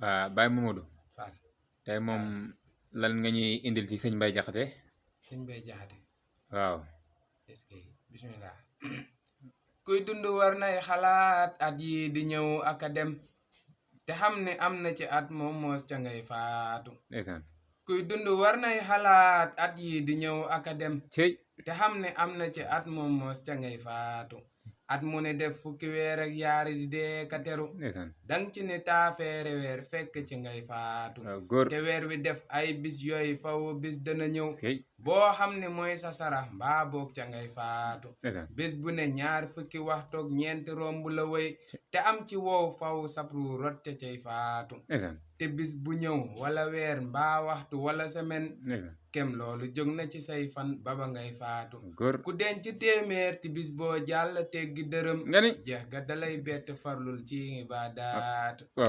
Baye Mamadou Fall tey moom lan nga ñuy indil ci sëñ Mbaye Diakhaté. sëñ Mbaye Diakhaté waaw est-ce que bismillah kuy dund war nay xalaat at yi di ñëw ak a dem te xam ne am na ci at moom moos ca ngay faatu. ndeysaan kuy dund war nay xalaat at yi di ñëw ak a dem cey te xam ne am na ci at moom moos ca ngay faatu. at mu ne def fukki weer ak yaari di dee ka teru ndeysaan dang ci ne taafeere weer fekk ci ngay faatu. waaw góor te weer wi def ay bis yooyu faw bis dana ñëw cey boo xam ne mooy sa sarax mbaa boog ca ngay faatu. ndeysaan bis bu ne ñaar fukki waxtoog ñeenti romb la wéy te am ci wow faw sapru rot ca cay faatu. ndeysaan te bis bu ñëw wala weer mbaa waxtu wala semaine ndeysaan kem loolu jóg na ci say fan baba ngay faatu. góor ku denc téeméer ti bis boo jàll teggi dërëm nga ni jeex ga dalay bett farlul ci ibaadaat. waaw